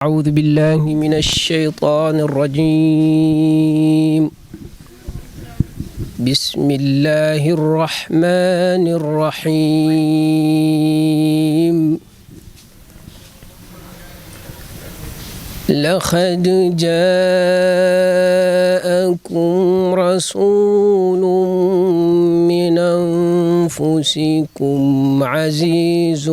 أعوذ بالله من الشيطان الرجيم بسم الله الرحمن الرحيم لقد جاءكم رسول من أنفسكم عزيز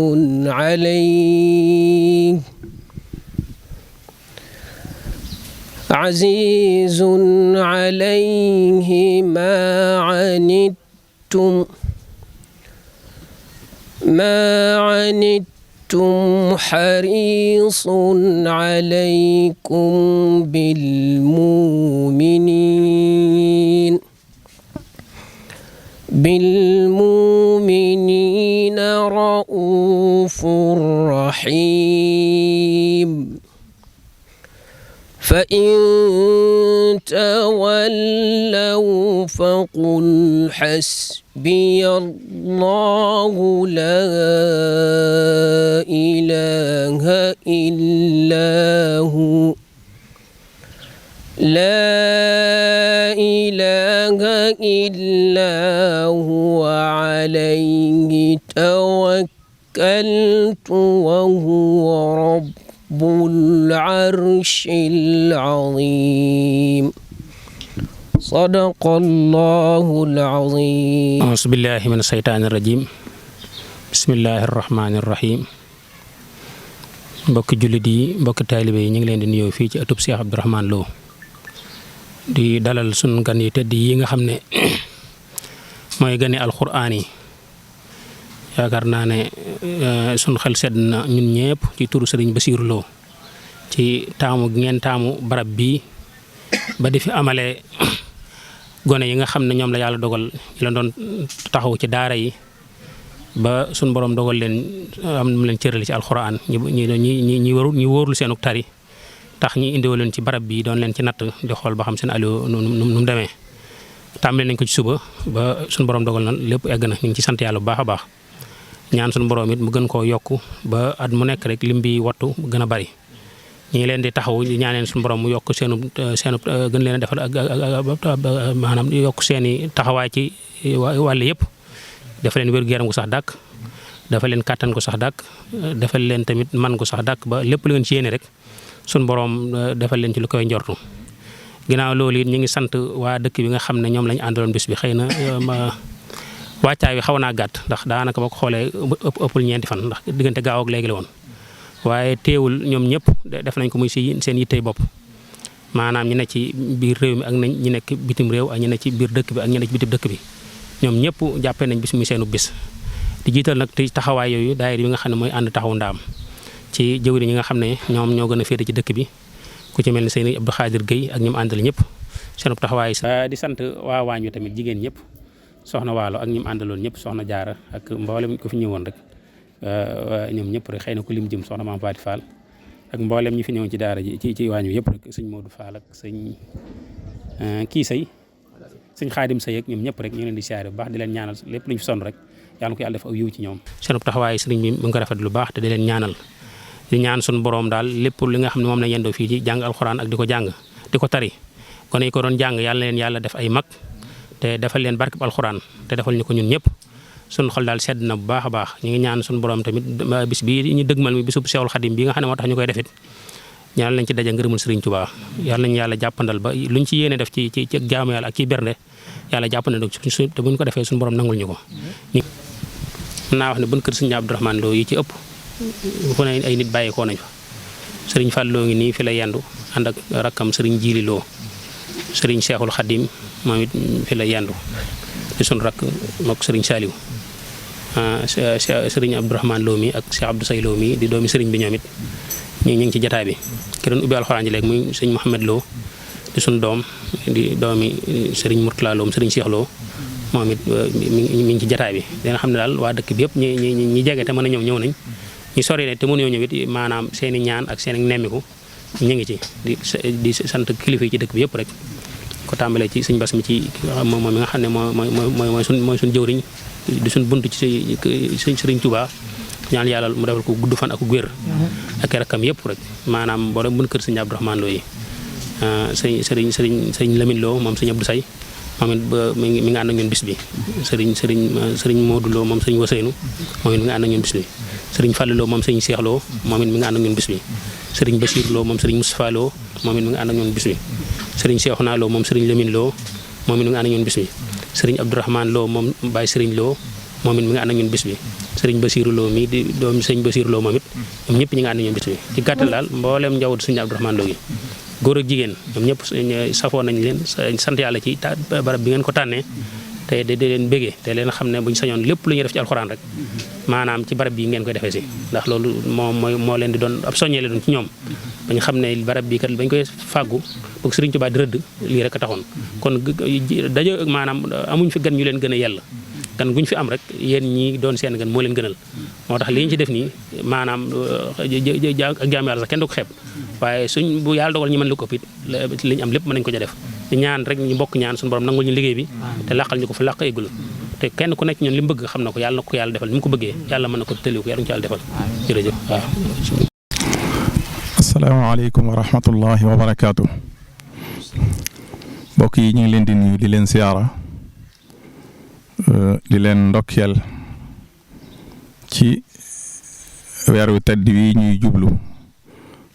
عليه ما عنتم حريص عليكم بالمؤمنين رؤوف رحيم فإن تولوا فقل حسبي الله لا إله إلا هو عليه توكلت وهو رب العرش العظيم صدق الله العظيم أعوذ بالله من الشيطان الرجيم بسم الله الرحمن الرحيم mbokk jullit yi mbokk taalibe yi ñu ngi leen di nuyoo fii ci ëttub Cheikh Abdourahmane Lo di dalal sunu gan yi tedd yi nga xam ne mooy gani alxuraan yi yaakaar naa ne sunu xel sedd na ñun ñëpp ci turu Serigne Bassirou Lo ci taamu gi ngeen taamu barab bii ba di fi amale gone yi nga xam ne ñoom la yàlla dogal ñu la doon taxaw ci daara yi ba sunu borom dogal leen am na mu leen cërale ci alxuraan ñi wóorlu seenuk tari tax ñi indiwoo leen ci barab bi doon leen ci natt di xool ba xam seen alio nu mu demee tàmbale nañ ko ci suba ba sunu borom dogal na lépp egg na ñu ngi ci sant yàlla bu baax a baax ñaan sunu borom it mu gën koo yokk ba at mu nekk rek lim bi wattu gën a bari ñu ngi leen di taxaw ñaaneen suñu borom mu yokk seenu gën leen a defal maanaam yokk seeni taxawaay ci wàll yëpp dafa leen wér-gu-yaram gu sax dàkk dafa leen kàttan gu sax dàkk defal leen tamit man gu sax dàkk ba lépp lu ngeen ci yéene rek suñu borom defal leen ci lu koy njortu ginnaaw loolu it ñu ngi sant waa dëkk bi nga xam ne ñoom lañu àndaloon bis bi xëy na wàccaay wi xaw naa gàtt ndax daanaka boo ko xoolee ëppul ñeenti fan ndax diggante gaaw ak léegi la woon waaye teewul ñoom ñëpp def nañ ko muy si seen yittey bopp maanaam ñi ne ci biir réew mi ak ñi nekk bitim réew ak ñi ne ci biir dëkk bi ak ñi ne ci bitim dëkk bi ñoom ñëpp jàppee nañ bis muy seenu bis di jiital nag te taxawaay yooyu daayira yi nga xam ne mooy ànd taxawu ndaam ci jëwriñ ñi nga xam ne ñoom ñoo gën a féete ci dëkk bi ku ci mel ni sëñ Abdou Khadir Gueye ak ñoom àndal ñëpp seenu taxawaay di sant waa waañ wi tamit jigéen ñëpp soxna waalo ak ñi mu àndaloon ñëpp soxna jaara ak mboolem ko fi ñëwoon rek ñoom ñëpp rek xëy na ku lim jëm soxna Maam Faati Fall ak mboolem ñi fi ñëwoon ci daara ji ci waañ wi yëpp rek sëñ Modou Fall ak sëñ kii sëy sëñ Xaadim sëy ak ñoom ñëpp rek ñu leen di siyaare bu baax di leen ñaanal lépp lu ñu fi sonn rek yàlla ko yàlla def aw yiw ci ñoom seen taxawaay sëriñ bi mu ngi ko rafet lu baax te di leen ñaanal di ñaan suñu borom daal lépp li nga xam ne moom la yendoo fii ci jàng alxuraan ak di ko jàng di ko tari kon yi ko doon jàng yàlla leen yàlla def ay mag te defal leen barkeb alxuraan te defal ñu ko ñun ñëpp suñu xol daal sedd na bu baax a baax ñu ngi ñaan suñu borom tamit bis bii ñu dëgmal mi bisub Seexul Xadim bi nga xam ne moo tax ñu koy defit ñaan lañ ci daje ngërëmul Sëriñ Tuubaa yàlla nañu yàlla jàppandal ba luñ ci yéene def ci jaamu yàlla ak ci bernde yàlla jàppandal te buñ ko defee suñu borom nangul ñu ko mën naa wax ne buñ kër Sëriñ Abdourahmane Lo yi ci ëpp fu ne ay nit bàyyikoo nañ fa Sëriñ Fall Lo ngi nii fi la yendu ànd ak rakkam Sëriñ Jiili Lo Sëriñ Seexul Xadim moom it fi la yendu di suñu rakk mook Sëriñ Saliou Sëriñ Abdourahmane Lo mi ak Cheikh Abdou Say Lo mi di doomi sëriñ bi ñoom it ñu ngi ci jotaay bi ki doon ubbi alxuraan ji léegi muy sëñ Mouhamed Lo di suñu doom di doomi Sëriñ Mourtala Lo Sëriñ Cheikh Lo moom it mi ngi ci jotaay bi dina xam ne daal waa dëkk bi yëpp ñi jege te mën a ñëw nañ ñu sori ne te mënuñoo ñëw it maanaam seen i ñaan ak seen i nemmiku ñu ngi ci di sant kilifa yi ci dëkk bi yëpp rek ko tàmbalee ci sëñ Bass mi ci moom mi nga xam ne mooy suñ jëwriñ di suñ bunt ci sëriñ Touba ñaan yàlla mu defal ko gudd fan ak wér ak rakkam yëpp rek maanaam boole mën kër sëñ Abdourahmane Lo yi sëriñ Lamine Lo moom sëñ Abdou Say moom it ba mi ngi ànd ak ñun bis bi sëriñ Modou Lo moom sëñ Waseynu moom it mi ngi ànd ak ñun bis bi sëriñ Fallou Lo moom sëñ Cheikh Lo moom it mi ngi ànd ak ñun bis bi sëriñ Bachir Lo moom sëriñ Moustapha Lo moom it mi ngi ànd ak ñun bis bi sëriñ Cheikhouna Lo moom sëriñ Lamine Lo moom it mi ngi ànd ak ñun bis bi sëriñ Abdourahmane Lo moom Baye sëriñ Lo moom it mi ngi ànd ak ñun bis bi sëriñ Bachir Lo mii di doomi sëriñ Bachir Lo moom it ñoom ñëpp ñi ngi ànd ak ñun bis bi ci gàttal daal mbooleem njawut sëriñ Abdourahmane Lo gi góor ak jigéen ñoom ñëpp safoo nañ leen sant yàlla ci barab bi ngeen ko tànnee te di leen bégee te leen xam ne buñ sañoon lépp lu ñuy def ci alxuraan rek maanaam ci barab bii ngeen koy defee si ndax loolu moo leen di doon ab soññee la doon ci ñoom bañ xam ne barab bii kat bañ koy fàggu bëgg Sëriñ Tuubaa di rëdd lii rek a taxoon kon dajo maanaam amuñ fi gan ñu leen gën a yell gan guñ fi am rek yéen ñi doon seen gan moo leen gënal moo tax li ñu ci def nii maanaam ak jaam yàlla sax kenn du ko xeeb waaye suñ bu yàlla dogal ñu mën la ko it li ñu am lépp mën nañ ko ca def di ñaan rek ñu bokk ñaan suñu borom nangul ñu liggéey bi te làqal ñu ko fa làq eggul te kenn ku nekk ñun li mu bëgg xam na ko yàlla na ko yàlla defal ni mu ko bëggee yàlla mën na ko tëliw ko yàlla ñu ci yàlla defal jërëjëf waaw. asalaamaaleykum wa rahmatullahi wa barakaatu. mbokk yi ñu ngi leen di nuyu di leen siyaara di leen ndokkeel ci weer wi tedd wi ñuy jublu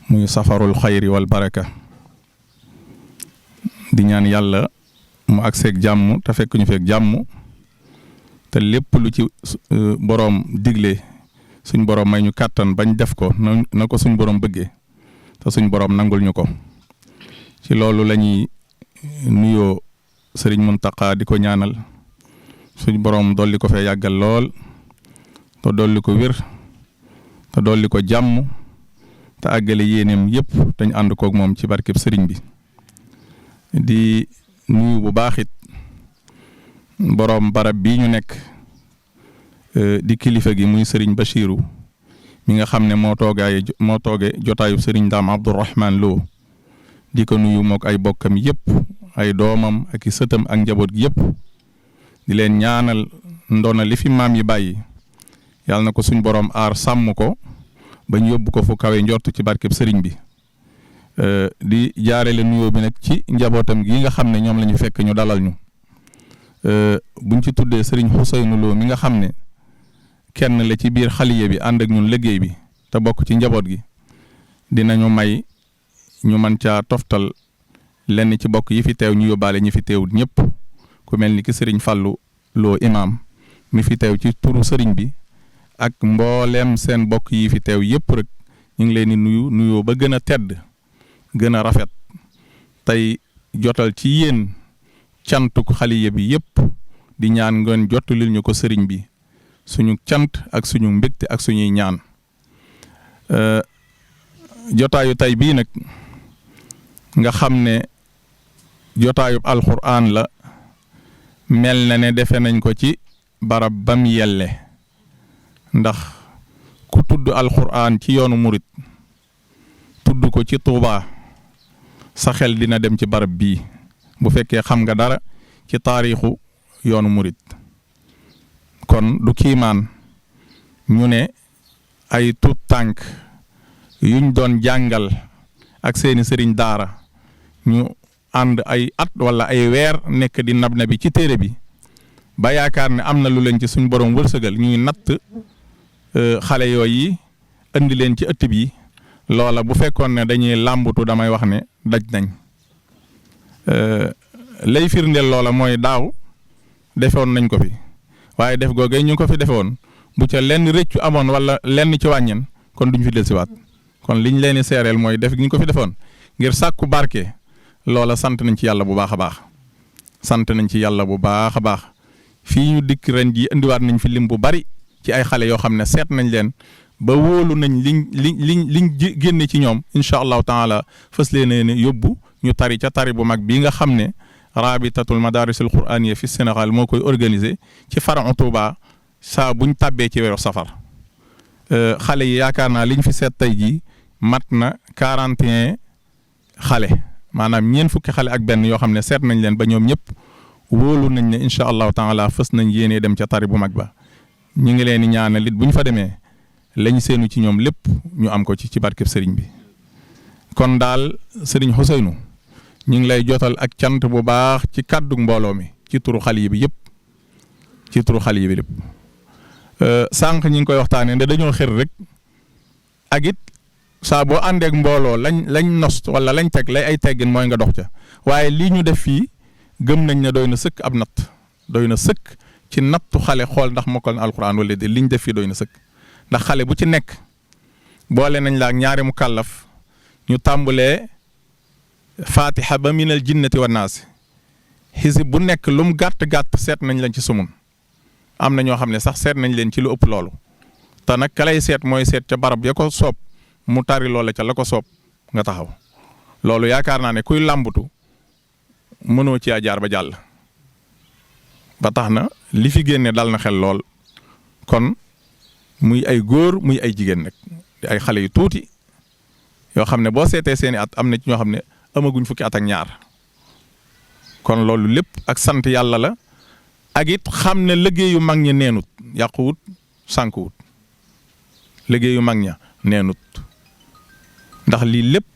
muy safarul xayri wal baraka di ñaan yàlla mu agseeg jàmm te fekk ñu feeg jàmm te lépp lu ci boroom digle suñ boroom may ñu kàttan bañ def ko na ko suñ boroom bëggee te suñ boroom nangul ñu ko ci loolu lañuy nuyoo sëriñ Muntaqa di ko ñaanal suñ boroom dolli ko fee yàggal lool te dolli ko wér te dolli ko jàmm te àggale yéeneem yépp dañ ànd koog moom ci barkeb sëriñ bi di nuyu bu baax it boroom barab bii ñu nekk di kilifa gi muy sëriñ Bachiru mi nga xam ne moo tooge jotaayu sëriñ Daam Abdourahmane Lo di ko nuyu mook ay bokkam yépp ay doomam ak i sëtam ak njaboot gi yépp di leen ñaanal ndona li fi maam yi bàyyi yàlla na ko suñ boroom aar sàmm ko ba ñu yóbbu ko fu kawe njort ci barkeb sëriñ bi di jaarale nuyoo bi nag ci njabootam gi nga xam ne ñoom la ñu fekk ñu dalal ñu buñ ci tuddee sëriñ Xuseynu Lo mi nga xam ne kenn la ci biir xaliye bi ànd ak ñun liggéey bi te bokk ci njaboot gi dinañu may ñu mën caa toftal lenn ci bokk yi fi teew ñu yóbbaale ñi fi teewut ñëpp ku mel ni ki sëriñ Fàllu Lo imaam mi fi teew ci turu sëriñ bi ak mbooleem seen bokk yi fi teew yëpp rek ñu ngi leen di nuyoo ba gën a tedd gën a rafet tey jotal ci yéen cantuk xaliye bi yëpp di ñaan ngeen jottalil ñu ko sëriñ bi suñu cant ak suñu mbégte ak suñuy ñaan jotaayu tey bii nag nga xam ne jotaayub alxuraan la mel na ne defe nañ ko ci barab bam yelle ndax ku tudd alxuraan ci yoonu murit tudd ko ci Tuubaa sa xel dina dem ci barab bii bu fekkee xam nga dara ci taarixu yoonu murit kon du kiimaan ñu ne ay tuut tànk yuñ doon jàngal ak seeni sëriñ daara ñu ànd ay at wala ay weer nekk di nab nabi ci téere bi ba yaakaar ne am na lu leen ci suñ borom wërsëgal ñuy natt xale yooyu indi leen ci ëtt bi loola bu fekkoon ne dañuy làmbutu damay wax ne daj nañ lay firndeel loola mooy daaw defewoon nañ ko fi waaye def googee ñu ko fi defewoon bu ca lenn rëccu amoon wala lenn ci wàññeen kon duñ fi dellusiwaat kon liñ leen di seereel mooy def gi ñu ko fi defoon ngir sàkku barke loola sant nañ ci yàlla bu baax a baax sant nañ ci yàlla bu baax a baax fii ñu dikk ren ji indiwaat nañ fi lim bu bari ci ay xale yoo xam ne seet nañ leen ba wóolu nañ liñ génne ci ñoom incha allahu taala fas leen yóbbu ñu tari ca tari bu mag bii nga xam ne rabitatul madarisul qur'aniya fi Sénégal moo koy organiser ci faran Touba saa buñ tàbbee ci weeru safar xale yi yaakaar naa liñ fi seet tey jii mat na 41 xale maanaam ñeent fukki xale ak benn yoo xam ne seet nañ leen ba ñoom ñëpp wóolu nañ ne incha allahu taala fës nañ yéenee dem ca tari bu mag ba ñu ngi leen di ñaanal it bu ñu fa demee lañ seenu ci ñoom lépp ñu am ko ci barkeb sëriñ bi. kon daal sëriñ Ousseynou ñu ngi lay jotal ak cant bu baax ci kàddu mbooloo mi ci turu xale yi bi yëpp ci turu xale yi bi lépp sànq ñu ngi koy waxtaanee nde dañoo xër rek ak it saa boo àndeek mbooloo lañ nos wala lañ teg lay ay teggin mooy nga dox ca waaye lii ñu def fii gëm nañ ne doy na sëkk ab natt doy na sëkk ci nattu xale xool ndax mokkal na alxuraan wala de liñ def fii doy na sëkk ndax xale bu ci nekk boole nañ la ak ñaari mu kàllaf ñu tàmbulee fatiha ba minal jinnati wa naasi xisib bu nekk lu mu gàtt-gàtt seet nañ leen ci sumun am na ñoo xam ne sax seet nañ leen ci lu ëpp loolu te nag ka lay seet mooy seet ca barab ya ko soob mu tari loola ca la ko soob nga taxaw loolu yaakaar naa ne kuy làmbutu mënoo ci jaar ba jàll ba tax na li fi génne dal na xel lool kon muy ay góor muy ay jigéen nag di ay xale yu tuuti yoo xam ne boo seetee seeni at am na ci ñoo xam ne amaguñ fukki at ak ñaar kon loolu lépp ak sant yàlla la ak it xam ne liggéeyu mag ña neenut yàquwut sànkuwut liggéeyu mag ña neenut ndax lii lépp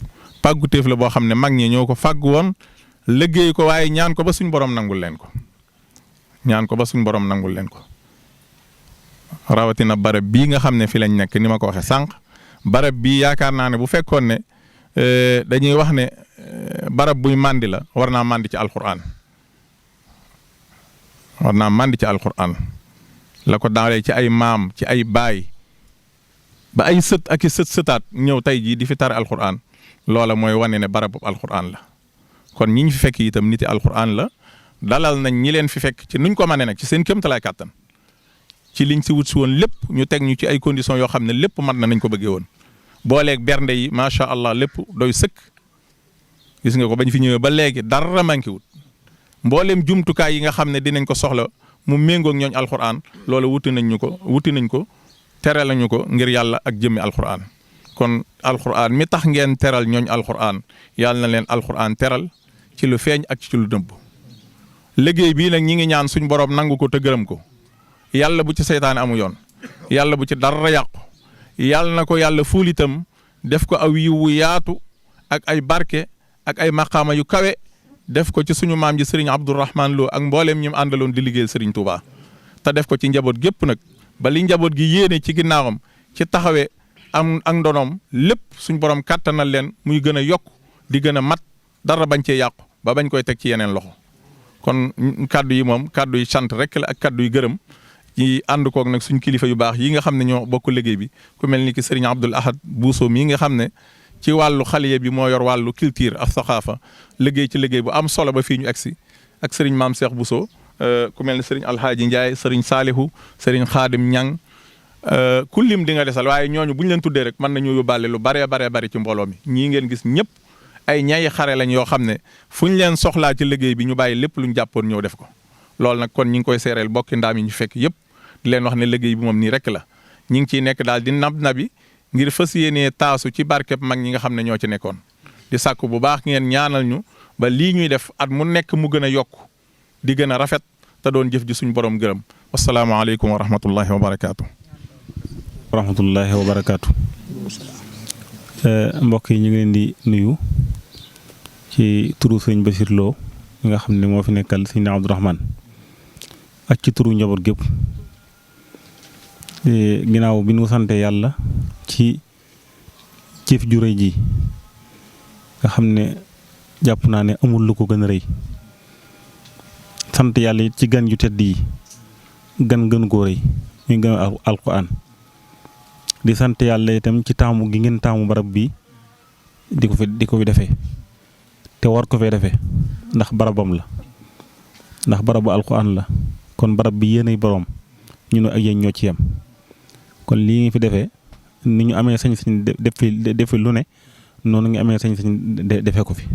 pàggutéef la boo xam ne mag ñi ñoo ko fàgg woon liggéey ko waaye ñaan ko ba suñ borom nangul leen ko ñaan ko ba suñ borom nangul leen ko rawatina barab bii nga xam ne fi lañ nekk ni ma ko waxee sànq barab bii yaakaar naa ne bu fekkoon ne dañuy wax ne barab buy màndi la war naa màndi ci alxuraan war naa màndi ci alxuraan la ko daalee ci ay maam ci ay baay ba ay sët ak i sëtaat ñëw tey jii di fi tare alxuraan loola mooy wane ne barab bu alxuraan la kon ñi ñu fi fekk itam niti alxuraan la dalal nañ ñi leen fi fekk ci nuñ ko mënee nag ci seen kéemtalaay kàttan ci liñ si wut si woon lépp ñu teg ñu ci ay conditions yoo xam ne lépp mat na nañ ko bëggee woon booleeg bernde yi macha allah lépp doy sëkk gis nga ko bañ fi ñëwee ba léegi dara manqué wut mbooleem jumtukaay yi nga xam ne dinañ ko soxla mu méngoog ñooñ alxuraan loolu wuti nañ ko teral nañu ko ngir yàlla ak jëmmi alxuraan kon alxuraan mi tax ngeen teral ñooñ alxuraan yàlla na leen alxuraan teral ci lu feeñ ak ci lu dëbb liggéey bii nag ñi ngi ñaan suñ borom nangu ko te gërëm ko yàlla bu ci seytaane amu yoon yàlla bu ci dara yàqu yàlla na ko yàlla fuul itam def ko aw yiw wu yaatu ak ay barke ak ay maqaama yu kawe def ko ci suñu maam ji sëriñ Abdourahman Lo ak mbooleem ñi mu àndaloon di liggéeyal sëriñ Touba te def ko ci njaboot gépp nag ba li njaboot gi yéene ci ginnaawam ci taxawee am ak ndonoom lépp suñ borom kàttanal leen muy gën a yokk di gën a mat dara bañ cee yàqu ba bañ koy teg ci yeneen loxo kon kaddu yi moom kaddu yi sant rek la ak kaddu yi gërëm ci ànd koog nag suñ kilifa yu baax yi nga xam ne ñoo bokk liggéey bi ku mel ni ki sëriñ Abdoul Ahad Bousso mii nga xam ne ci wàllu xaliye bi moo yor wàllu culture ak saxaafa liggéey ci liggéey bu am solo ba fii ñu egsi ak sëriñ Maam Cheikh Bousso ku mel ni sëriñ Alhaaji Ndiaye sëriñ Saalihu sëriñ Xaadim Ñang ku lim di nga desal waaye ñooñu bu ñu leen tuddee rek mën nañu yóbbaale lu baree bari ci mbooloo mi ñii ngeen gis ñëpp ay ñayi xare lañ yoo xam ne fu ñu leen soxlaa ci liggéey bi ñu bàyyi lépp lu ñu jàppoon ñëw def ko loolu nag kon ñi ngi koy seereel bokki ndaam yi ñu fekk yëpp di leen wax ne liggéey bi moom nii rek la ñi ngi ciy nekk daal di nabi ngir fas yéenee taasu ci barkeb mag ñi nga xam ne ñoo ci nekkoon di sàkku bu baax ngeen ñaanal ñu ba lii ñuy def at mu nekk mu gën a yokk di gën a rafet te doon jëf ji suñ borom gërëm wasalaamaaleykum wa rahmatullahi wa barakaatu. wa rahmatullahi wa barakaatu. mbokk yi ñu ngi leen di nuyu ci turu sëñ Bachir Lo mi nga xam ne moo fi nekkal sëñ Abdourahman ak ci turu njaboot gépp ginnaaw bi nu sante yàlla ci jëf ju rëy ji nga xam ne jàpp naa ne amul lu ko gën a rëy sant yàlla it ci gan yu tedd yi gan gën koo rëy muy gën a alquran di sant yàlla itam ci taamu gi ngeen taamu barab bi di ko fi defee te war ko fee defee ndax barabam la ndax barabu alquran la kon barab bi yéenay boroom ñu ne ak yéen ñoo ci yem kon lii nga fi defee ni ñu amee sañ-sañ def fi lu ne noonu nga amee sañ-sañ defee ko fi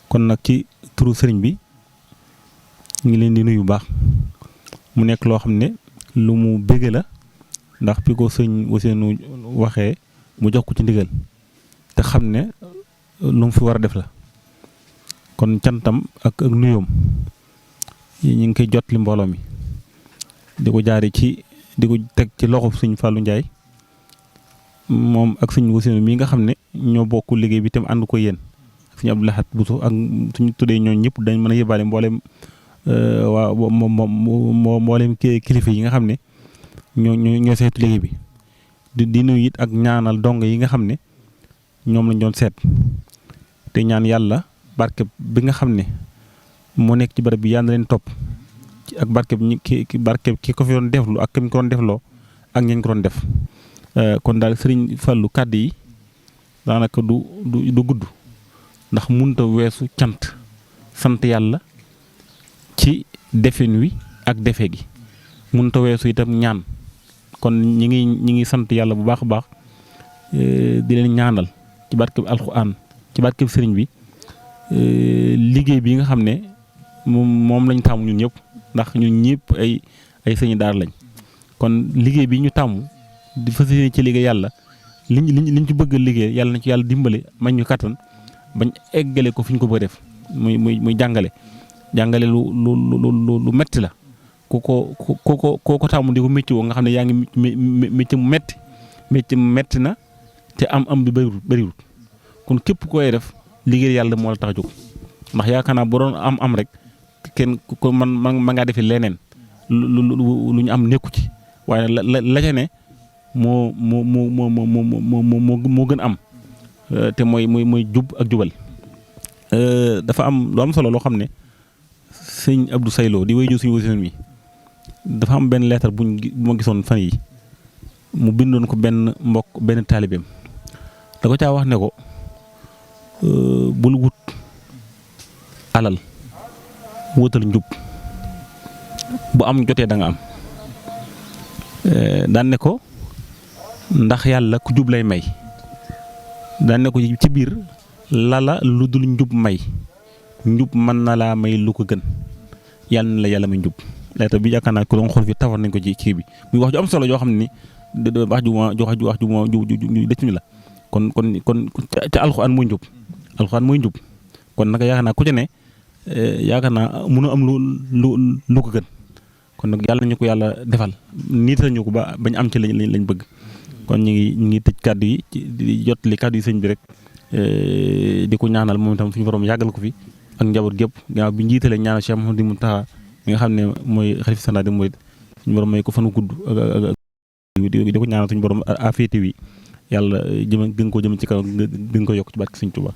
kon nag ci turu sëriñ bi ñu ngi leen di nuyu baax mu nekk loo xam ne lu mu bëgg la ndax bi ko sëñ Ousseynou waxee mu jox ko ci ndigal te xam ne lu mu fi war a def la kon cantam ak nuyoom ñu ngi koy jot li mbooloo mi di ko jaari di ko teg ci loxo sëñ Fallou Ndiaye moom ak suñu Ousseynou mii nga xam ne ñoo bokk liggéey bi tam ànd ko yéen suñu Abdou Lahad Bousso ak suñu tuddee ñooñu ñëpp dañ mën a yóbbaale mboolem waa mboolem kilifa yi nga xam ne ñoo seetu liggéey bi di nuyu it ak ñaanal dong yi nga xam ne ñoom lañ doon seet te ñaan yàlla barkeb bi nga xam ne moo nekk ci barab bi yàlla na leen topp ak barkeb ki ko fi doon deflu ak ki ko doon defloo ak ñañ ko doon def kon daal Sëriñ Fallu kàddu yi daanaka du gudd ndax munta weesu sant yàlla ci defin wi ak defe gi munta weesu itam ñaan kon ñi ngi sant yàlla bu baax a baax di leen ñaanal ci barkeb alxuraan ci barkeb sëriñ bi liggéey bi nga xam ne moom lañ tàmm ñun ñëpp ndax ñun ñëpp ay sëñ daar lañ kon liggéey bi ñu tàmm di fas yéene ci liggéey yàlla liñ ci bëgg liggéey yàlla na ci yàlla dimbale mañ ñu kattan bañ eggale ko fi ñu ko bëgg def muy jàngale lu metti la ku ko tàmm di ko métti woo nga xam ne yaa ngi métti mu metti na te am bi bëriwul kon képp koy def liggéey yàlla moo la tax a jóg ndax yaakaar naa bu doon am rek kenn ko man ngaa defee leneen lu ñu am nekku ci waaye la ca ne moo gën am te mooy jub ak jubal dafa am lu am solo loo xam ne sëñ Abdou Saylo di wéy suñu wasiin mi dafa am benn lettre bu ma gisoon fan yi mu bindoon ko benn taalibeem da ko caa wax ne ko bul wut alal wutal njub bu am jotee da nga am daan ne ko ndax yàlla ku jub lay may daan ne ko ci biir lala lu dul njub may njub mën na laa may lu ko gën yàlla na la yàlla may njub lettre bi yaakaar naa ko doon xool fi tawar nañ ko ci kii bi muy wax ju am solo yoo xam ne ni wax ju dëcc la kon ca alxuraan mooy njub kon nag yaakaar naa ku ci ne yaakaar naa mënu am lu ko gën kon nag yàlla nañu ko yàlla defal niital ñu ko ba bañ am ci lañ bëgg kon ñu ngi tëj kàddu yi di jot li kàddu yi sëñ bi rek di ko ñaanal moom itam suñu borom yàggal ko fi ak njaboot gépp gannaaw bi njiitalee ñaanal Cheikh Mouhamadou Mountakha mi nga xam ne mooy xalifa général des mourides suñu borom may ko fanu gudd ak di ko ñaanal suñu borom aféete wi yàlla gën koo jëm ci kaw gën ko yokk ci barke Sëñ Tuubaa